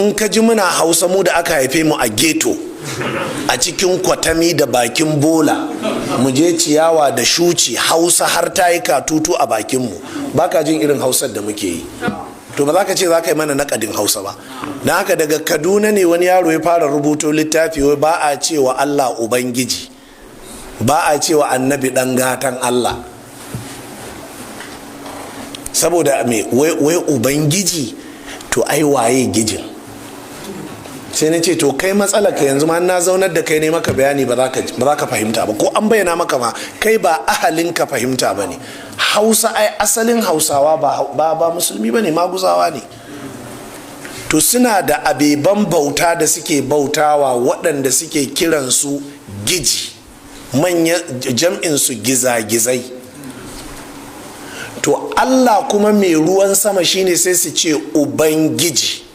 In ka ji muna Hausa, mu da aka haife mu a ghetto, a cikin kwatami da bakin bola, mu je ciyawa da shuci, Hausa har ta yi katutu a bakinmu. Ba ka jin irin Hausar da muke yi. To, ba za ka ce za ka yi mana nakadin Hausa ba. Na haka daga Kaduna ne wani yaro ya fara rubuto littafi, wai ba a cewa Allah Ubangiji, ba a cewa Annabi dan gatan Allah. Saboda me? Wai Ubangiji, to ai waye gijin? Sai na ce, to kai, matsala ka yanzu ma na zaunar da kai ne maka bayani, ba za ka fahimta ba. Ko an bayyana maka ma, kai ba ahalin ka fahimta ba ne. Hausa ai asalin Hausawa ba musulmi ba ne, maguzawa ne. To, suna da abeban bauta da suke bautawa, waɗanda suke kiransu giji, manya jam'insu gizagizai. To, Allah kuma mai ruwan sama shine sai su ce Ubangiji.